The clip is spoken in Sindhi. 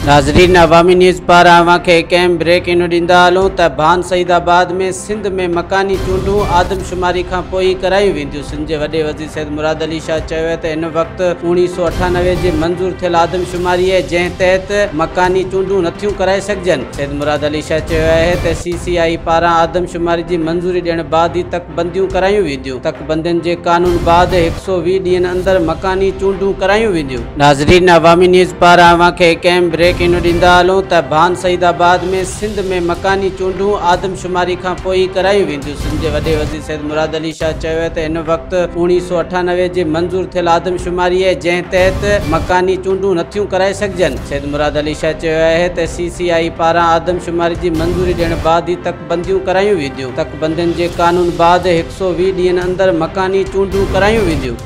ناظرين عوامي نيوز پاران اوهان کي هڪ اهم بريڪنگ ڏيندا هلون ته ڀان سعيد آباد ۾ سنڌ ۾ مڪاني چونڊون آدمشماري کان پوء ئي ڪرايون وينديون. سنڌ جي وڏي وزير سيد مراد علي شاهه چيو آهي ته هن وقت 1998 جي منظور ٿيل آدمشماري آهي جنهن تحت مڪاني چونڊون نٿيون ڪرائي سگهجن. سيد مراد علي شاهه چيو آهي ته سي سي آء پاران آدمشماري جي منظوري ڏيڻ بعد ئي تڪ بنديون ڪرايون وينديون. تڪ بندين جي قانون بعد 120 ڏينهن اندر مڪاني چونڊون ڪرايون وينديون. ناظرين عوامي نيوز پاران اوهان کي هڪ اهم بريڪنگ ڏيندا هلون ته ڀان سعيد آباد ۾ سنڌ ۾ مڪاني چونڊون آدمشماري کان پوء ئي ڪرايون وينديون. سنڌ جي وڏي وزير سيد مراد علي شاهه چيو آهي ته هن وقت 1998 جي منظور ٿيل آدمشماري آهي جنهن تحت مڪاني چونڊون نٿيون ڪرائي سگهجن. سيد مراد علي شاهه چيو آهي ته سي سي آء پاران آدمشماري جي منظوري ڏيڻ بعد ئي تڪ بنديون ڪرايون وينديون. تڪ بندين جي قانون بعد 120 ڏينهن اندر مڪاني چونڊون ڪرايون وينديون.